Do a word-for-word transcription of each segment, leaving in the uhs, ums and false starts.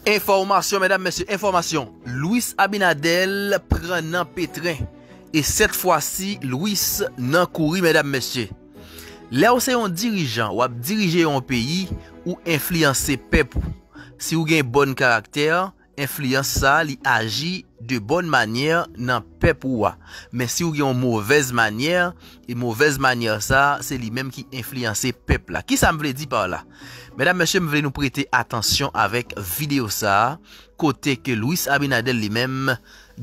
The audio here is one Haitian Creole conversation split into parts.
Enfòmasyon, medam, mesye, enfòmasyon. Luis Abinader pran nan petren. E sèt fwa si, Luis nan kouri, medam, mesye. Lè w se yon dirijan, w ap dirije yon peyi, ou enfliyanse pèp ou. Si w gen bòn karaktè, enfliyans sa a, li aji de bòn manyè nan pèp ou a. Men si w gen yon movèz manyè, e movèz manyè sa a, se li menm ki enfliyanse pèp la. Kisa m vle di pa la? Medam, mesye, m vle nou prete atansyon avèk videyo sa a, kote ke Luis Abinader li menm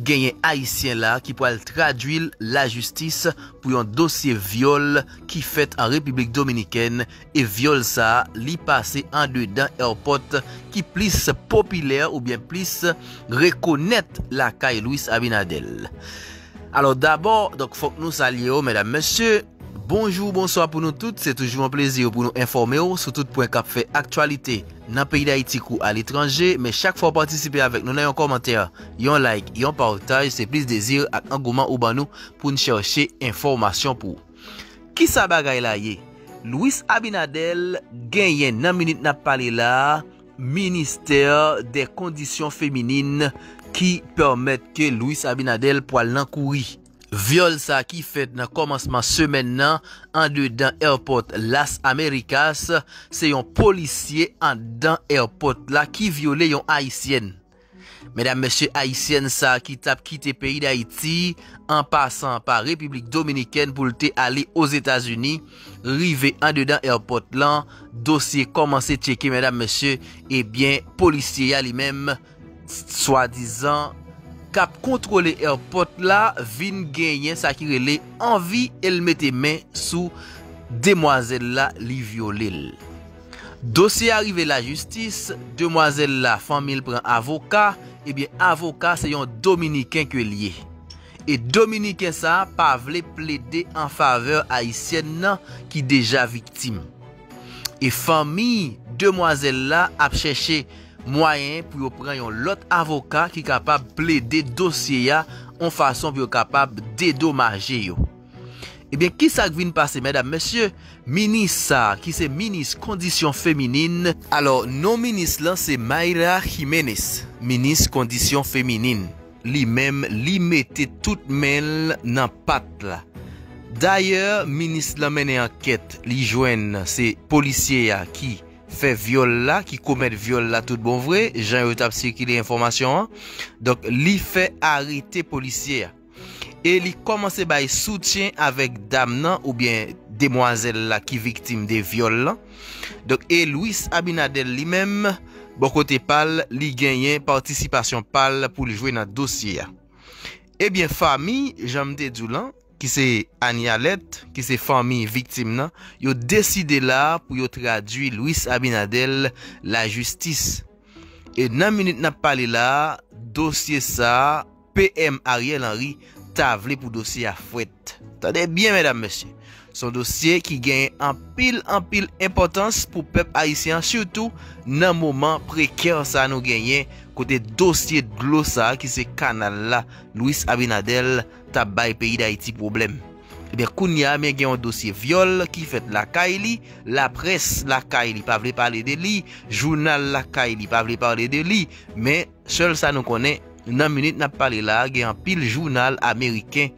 genyen Ayisyen la ki pral tradui l lajistis pou yon dosye vyòl ki fèt an Repiblik Dominikèn, e vyòl sa a, li pase andedan èpòt ki plis popilè oubyen plis rekonèt lakay Luis Abinader. Alò, dabò, donk, fòk nou salye w, medam, mesye. Bonjou, bonswa pou nou tout. Se toujou yon plezi pou nou enfòme w sou tout pwen k ap fè aktyalite nan peyi Dayiti kou aletranje. Men chak fwa w patisipe avèk nou nan yon kòmantè, yon like, yon pataj, se plis dezi ak angouman ou ban nou pou n chèche enfòmasyon pou ou. Kisa bagay la ye? Luis Abinader genyen nan minit n ap pale la a, ministè dè kondisyon feminin ki pèmèt ke Luis Abinader pwal nan kouri. Vyòl sa ki fèt nan kòmansman semèn nan andedan èpòt Las Americas, se yon polisye anndan èpòt la ki vyole yon ayisyèn. Medam, mesye, ayisyèn sa ki t ap kite peyi Dayiti an pasan pa Repiblik Dominikèn pou l te ale Ozetazini, rive andedan èpòt lan, dosye kòmanse tcheke, medam, mesye, ebyen, polisye a li menm, swadizan, k ap kontwole èpòt la, vin genyen sa ki rele anvi e l mete men sou demwazèl la, li vyole l. Dosye a rive lajistis, demwazèl la, fanmi l pran avoka, ebyen, avoka se yon Dominiken ke l ye. E Dominiken sa a pa vle plede an favè Ayisyèn nan ki deja viktim. E fanmi demwazèl la ap chèche mwayen pou yo pran yon lòt avoka ki kapab plede dosye a yon fason pou yo kapab dedomaje yo. Ebyen, kisa k vin pase, medam, mesye? Minis sa a, ki se minis kondisyon feminin, alò, non minis lan se Mayra Jiménez, minis kondisyon feminin. Li menm, li mete tout men l nan pat la. Dayè, minis lan mennen ankèt, li jwenn se polisye a ki fè vyòl la, ki komèt vyòl la tout bon vre, jan yo t ap sikile enfòmasyon an. Donk, li fè arete polisye a. E li kòmanse bay soutyen avèk dam nan oubyen demwazèl la ki viktim de vyòl lan. Donk, e Luis Abinader li menm, bò kote pa l, li genyen patisipasyon pa l pou l jwe nan dosye a. Ebyen, fanmi, jan m te di w lan, ki se Anialet, ki se fanmi viktim nan, yo deside la pou yo tradui Luis Abinader lajistis. E nan minit n ap pale la a, dosye sa a, P M Ariel Henry ta vle pou dosye a fwèt. Tande byen, medam, mesye. Se yon dosye ki genyen anpil, anpil enpòtans pou pèp ayisyen an, sitou nan moman prekè sa nou genyen, kote dosye dlo sa a, ki se kanal la, Luis Abinader, t ap bay peyi Dayiti pwoblèm. Ebyen, kounye a, men gen yon dosye vyòl ki fèt lakay li, laprès lakay li pa vle pale de li, jounal lakay li pa vle pale de li, men sèl sa nou konnen, nan minit n ap pale la a, gen anpil jounal ameriken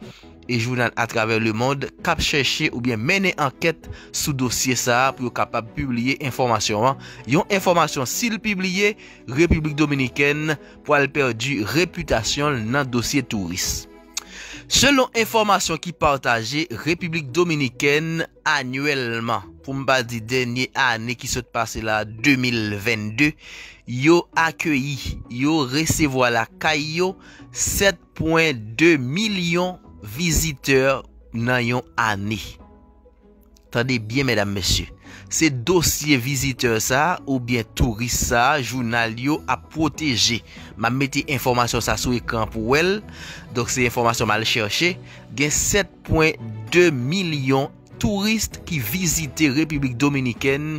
e jounal atravè lemonn k ap chèche oubyen mennen ankèt sou dosye sa a pou yo kapab pibliye enfòmasyon an. Yon enfòmasyon, si l pibliye, Repiblik Dominikèn pral pèdi repitasyon l nan dosye touris. Selon enfòmasyon ki pataje, Repiblik Dominikèn anyèlman, pou m pa di dènye ane ki sot pase la, de mil vennde, yo akeyi, yo resevwa lakay yo sèt pwen de milyon vizitè nan yon ane. Tande byen, medam, mesye. Se dosye vizitè sa a oubyen touris sa a, jounal yo ap pwoteje. M ap mete enfòmasyon sa sou ekran pou w wè l. Donk, se enfòmasyon m al chèche. Gen sèt pwen de milyon touris ki vizite Repiblik Dominikèn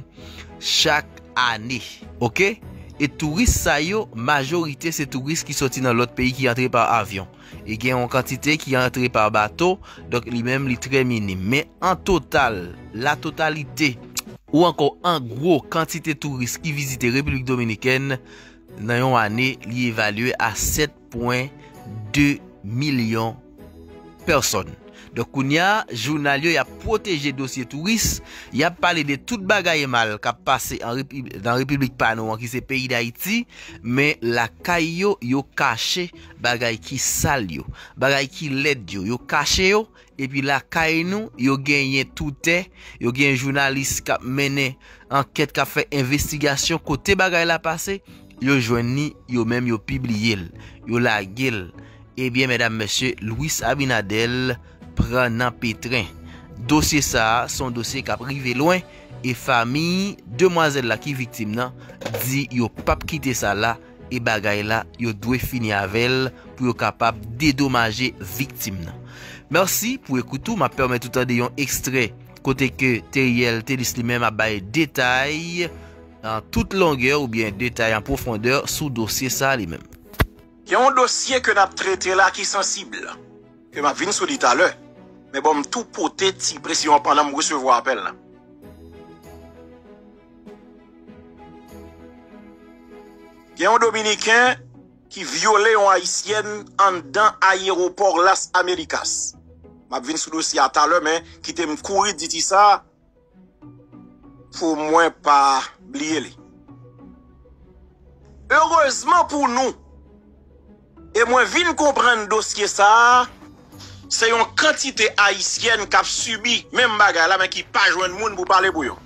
chak ane. Oke? E touris sa yo, majorite se touris ki soti nan lòt peyi ki antre pa avyon. E gen yon kantite ki antre pa bato, donk li menm li trè minim. Men an total, la totalite, ou ankò an gwo kantite touris ki vizite Repiblik Dominikèn, nan yon ane, li evalye a sèt pwen de milyon pèsòn. Donk, kounye a, jounal yo, y ap pwoteje dosye touris, y ap pale de tout bagay mal k ap pase an Repi-, nan repiblik pa nou an, ki se peyi Dayiti, men lakay yo, yo kache bagay ki sal yo, bagay ki lèd yo, yo kache yo, epi lakay nou, yo genyen toutè, yo gen jounalis k ap mennen ankèt, k ap fè envestigasyon kote bagay la pase, yo jwenn li, yo menm yo pibliye l, yo lage l. Ebyen, medam, mesye, Luis Abinader pran nan petren. Dosye sa a, se yon dosye k ap rive lwen, e fanmi demwazèl la ki viktim nan di yo p ap kite sa la, e bagay la, yo dwe fini avè l pou yo kapab dedomaje viktim nan. Mèsi pou ekout ou. M ap pèmèt ou tande yon ekstrè kote ke Teriel Thelus li menm ap bay detay an tout longè oubyen detay an pwofondè sou dosye sa a li menm. Gen yon dosye ke n ap trete la ki sansib, ke m ap vin sou li talè, men bon, m tou pote ti presizyon pandan m resevwa apèl la. Gen yon Dominiken ki vyole yon Ayisyèn anndan ayewopò Las Américas. M ap vin sou dosye a talè, men kite m kouri di ti sa pou mwen pa bliye li. Erezman pou nou, e mwen vin konprann dosye sa a, se yon kantite Ayisyèn k ap sibi menm bagay la, men ki pa jwenn moun pou pale pou yo.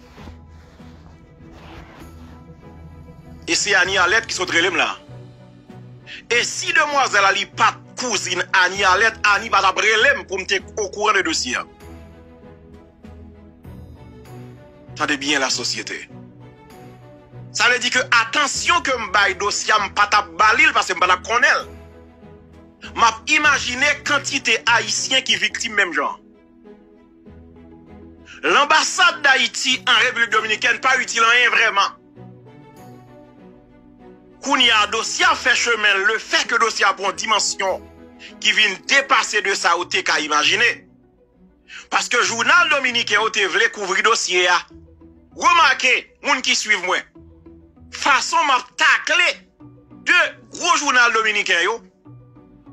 E se Annie Arlette ki sot rele m la. E si demwazèl la li pa t kouzin Annie Arlette, Annie pa t ap rele m pou m te okouran de dosye a. Tande byen, lasosyete. Sa vle di ke atansyon ke m bay dosye a, m pa t ap ba li l paske m pa t ap konnen l. M ap imajine kantite Ayisyen ki viktim menm jan. Lanbasad Dayiti an Repiblik Dominikèn pa itil anyen vrèman. Kounye a, dosye a fè chemen l, lefètke dosye a pran yon dimansyon ki vin depase de sa ou te ka imajine. Paske jounal dominiken yo te vle kouvri dosye a. Remake, moun ki swiv mwen, fason m ap takle de gwo jounal dominiken yo,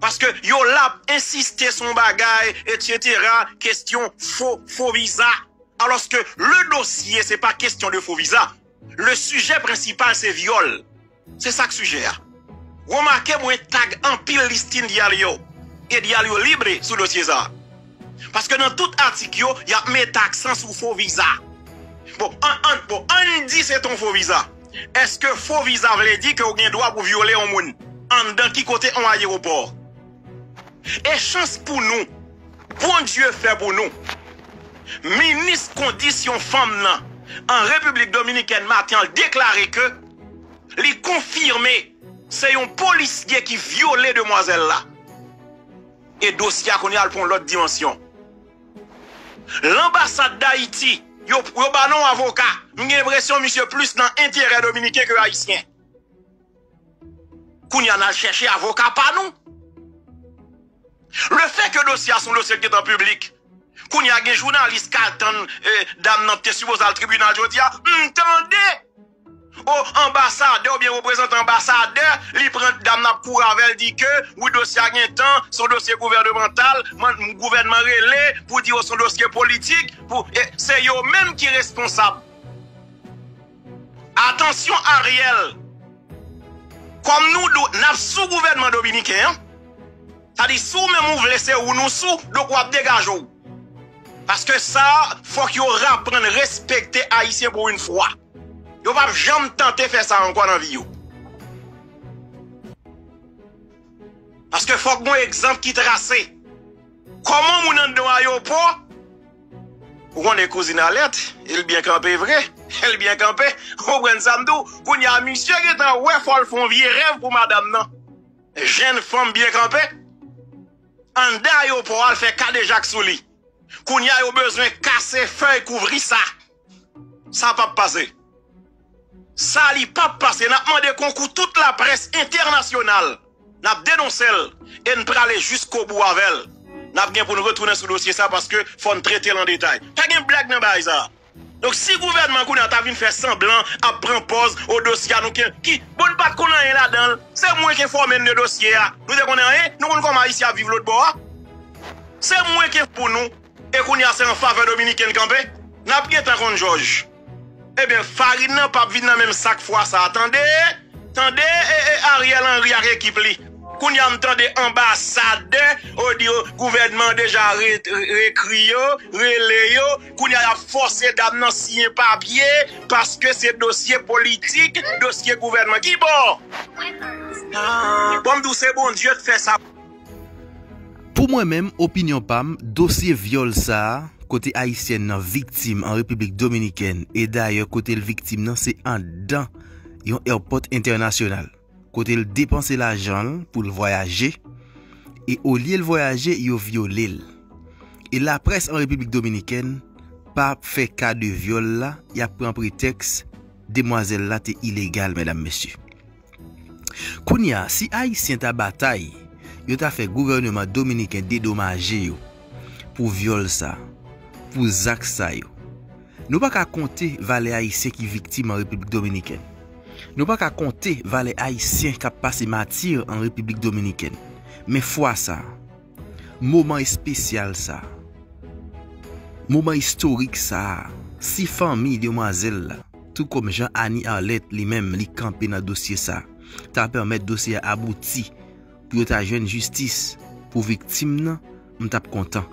paske yo la ap ensiste sou yon bagay, etsetera, kesyon fo, fo viza. Alòske le dosye, se pa kesyon de fo viza. Le sijè prensipal, se vyòl. Se sa k sijè a. Remake, mwen tag anpil listin diario e diario libre sou dosye sa a. Paske nan tout atik yo, y ap mete aksan sou fo viza. Bon, an, an, bon, ann di se t on fo viza. Èske fo viza vle di ke w gen dwa pou w vyole yon moun anndan ki kote yon ayewopò? E chans pou nou, Bondye fè pou nou, minis kondisyon fanm nan an Repiblik Dominikèn maten an deklare ke li konfime se yon polisye ki vyole demwazèl la. E dosye a kounye a al pran yon lòt dimansyon. Lanbasad Dayiti, yo, yo ba non avoka. M gen enpresyon misye plis nan enterè dominiken ke ayisyen. Kounye a n al chèche avoka pa nou. Lefètke dosye a se yon dosye ki gentan piblik, kounye a gen jounalis k al tann, eh, dam nan te sipoze al tribinal jodi a. M tande o anbasadè oubyen reprezantan anbasadè, li pran dam nan ap kouri avè l, di ke wi, dosye a gen tan, se yon dosye gouvènemantal, man, gouvènman rele pou di yo se yon dosye politik, pou, e se yo menm ki responsab. Atansyon, Ariel, kòm nou dou-, n ap sou gouvènman dominiken an, sa di si w menm ou vle se ou nou sou, donk w ap degaje w. Paske sa, fòk yo raprann respekte Ayisyen pou yon fwa. Yo p ap janm tante fè sa ankò nan vi yo. Paske fòk gon egzanp ki trase. Kòman moun anndan yon ayewopò? Ou konnen kouzin Alèt, e l byen kanpe vre, e l byen kanpe. Ou konprann sa m di w? Kounye a, misye gentan wè fò l fè yon vye rèv pou madanm nan. Jenn fanm byen kanpe. Anndan ayewopò a, l fè kadejak sou li. Kounye a, yo bezwen kase fèy kouvri sa. Sa p ap pase. Sa li p ap pase. N ap mande konkou tout laprès entènasyonal. N ap denonse l e n prale jiskobou avè l. N ap gen pou n retounen sou dosye sa paske fò n trete l an detay. Pa gen blag nan bagay sa. Donk, si gouvènman kounye a ta vin fè sanblan ap pran pòz o dosye a, nou ki, ki, bon, n pa t konn anyen ladan l. Se mwen ki enfòme n de dosye a. Nou te konn anyen? Nou konn kòman Ayisyen ap viv lòt bò a? Se mwen ki pou nou. E kounye a, se an favè Dominiken l kanpe? N ap gentan konn jòj. Ebyen, farin nan p ap vin nan menm sak fwa sa a, tande? Tande, e, e, Ariel Henry ak ekip li. Kounye a, m tande anbasadè, o di yo, gouvènman deja re-, re-, rekri yo, rele yo. Kounye a, y ap fòse dam nan siyen papye, paske se dosye politik, dosye gouvènman. Ki bò? Bon, m di w, se Bondye k fè sa. Pou mwen menm, opinyon pa m, dosye vyòl sa a, kote ayisyèn nan viktim an Repiblik Dominikèn, e dayè kote l viktim nan se anndan yon èpòt entènasyonal, kote l depanse lajan l pou l vwayaje, e olye l vwayaje, yo vyole l. E laprès an Repiblik Dominikèn pa fè ka de vyòl la, y ap pran pretèks demwazèl la te ilegal, medam, mesye. Kounye a, si Ayisyen ta batay, yo ta fè gouvènman dominiken dedomaje yo pou vyòl sa, pou zak sa yo. Nou pa ka konte valè Ayisyen ki viktim an Repiblik Dominikèn. Nou pa ka konte valè Ayisyen k ap pase mati an Repiblik Dominikèn. Men fwa sa, moman espesyal sa, moman istorik sa, si fanmi demwazèl la, tou kòm jan Annie Arlette li menm li kanpe nan dosye sa, ta pèmèt dosye a abouti, pou yo ta jwenn jistis pou viktim nan, m t ap kontan.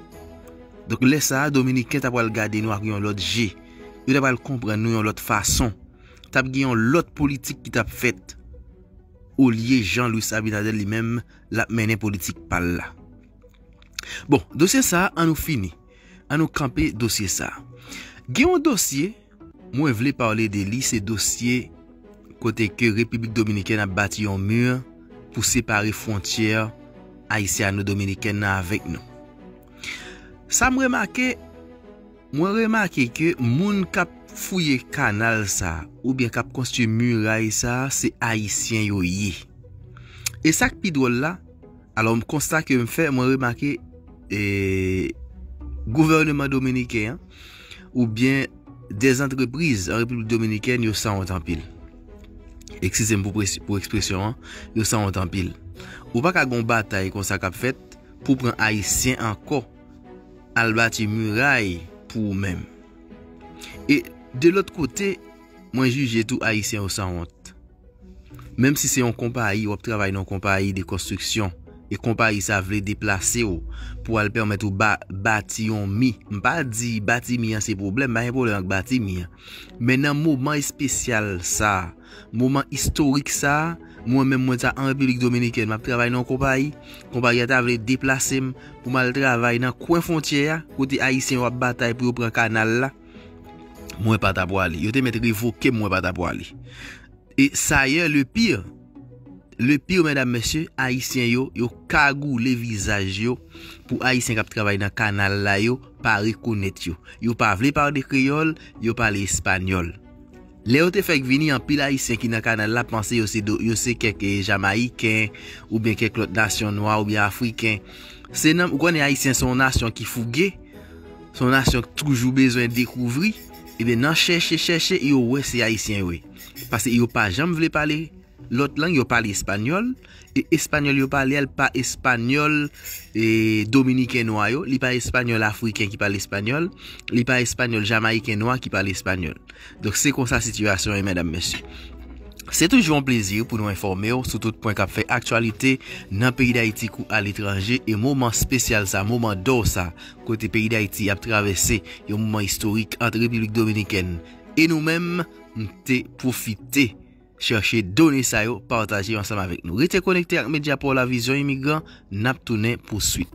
Donk, lè sa a, Dominiken ta pral gade nou ak yon lòt je. Yo ta pral konprann nou yon lòt fason. T ap gen yon lòt politik ki t ap fèt. Olye Jean Luis Abinader li menm, l ap mennen politik pa l la. Bon, dosye sa a, an nou fini. An nou kanpe dosye sa a. Gen yon dosye, mwen vle pale de li, se dosye kote ke Repiblik Dominikèn ap bati yon mi pou separe fwontyè ayisyano-dominikèn nan avèk nou. Sa m remake, mwen remake ke moun k ap fouye kanal sa, oubyen k ap konstwi miray sa, se Ayisyen yo ye. E sa k pi dwòl la, alò, m konsta ke m fè, mwen remake, e, gouvènman dominiken an, oubyen dè antrepriz an Repiblik Dominikèn, yo sanwont anpil. Eskize m pou pres-, pou ekspresyon an, yo sanwont anpil. Ou pa ka gon batay konsa k ap fèt pou pran Ayisyen ankò al bati miray pou ou menm. E de lòt kote, mwen jije tou Ayisyen yo sanwont. Menm si se yon konpayi, w ap travay nan yon konpayi de konstriksyon, e konpayi sa vle deplase w pou al pèmèt ou ba-, bati yon mi. M pa di bati mi an se pwoblèm, pa gen pwoblèm ak bati mi an. Men nan moman espesyal sa, moman istorik sa, mwen menm mwen ta an Repiblik Dominikèn, m ap travay nan yon konpayi, konpayi a ta vle deplase m pou m al travay nan kwen fwontyè a, kote Ayisyen yo ap batay pou yo pran kanal la, mwen pa ta pwale. Yo te mèt revoke m, mwen pa ta pwale. E sayè, le pire, le pire, medam, mesye, Ayisyen yo, yo kagoule vizaj yo pou Ayisyen k ap travay nan kanal la yo pa rekonèt yo. Yo pa vle pale kreyòl, yo pale espanyòl. Lè yo te fèk vini, anpil Ayisyen ki nan kanal la panse yo se do-, yo se kèk, eh, Jamayiken, oubyen kèk lòt nasyon nwa oubyen afriken. Se nan, ou konnen Ayisyen se yon nasyon ki fouge, se yon nasyon k toujou bezwen dekouvri. Ebyen, nan chèche, chèche, yo wè se Ayisyen yo ye. Paske yo pa janm vle pale lòt lang, yo pale espanyòl, e espanyòl yo pale a, li pa espanyòl, e, dominiken nwa yo, li pa espanyòl afriken ki pale espanyòl, li pa espanyòl jamayiken nwa ki pale espanyòl. Donk, se konsa sitiyasyon ye, medam, mesye. Se toujou yon plezi pou nou enfòme w sou tout pwen k ap fè aktyalite nan peyi Dayiti kou aletranje, e moman espesyal sa, moman dò sa, kote peyi Dayiti ap travèse yon moman istorik ant Repiblik Dominikèn e nou menm, m te pwofite chèche done sa yo, pataje yo ansanm avèk nou. Rete konekte ak medya pa w la, Vizyon Imigran, n ap tounen pou swit.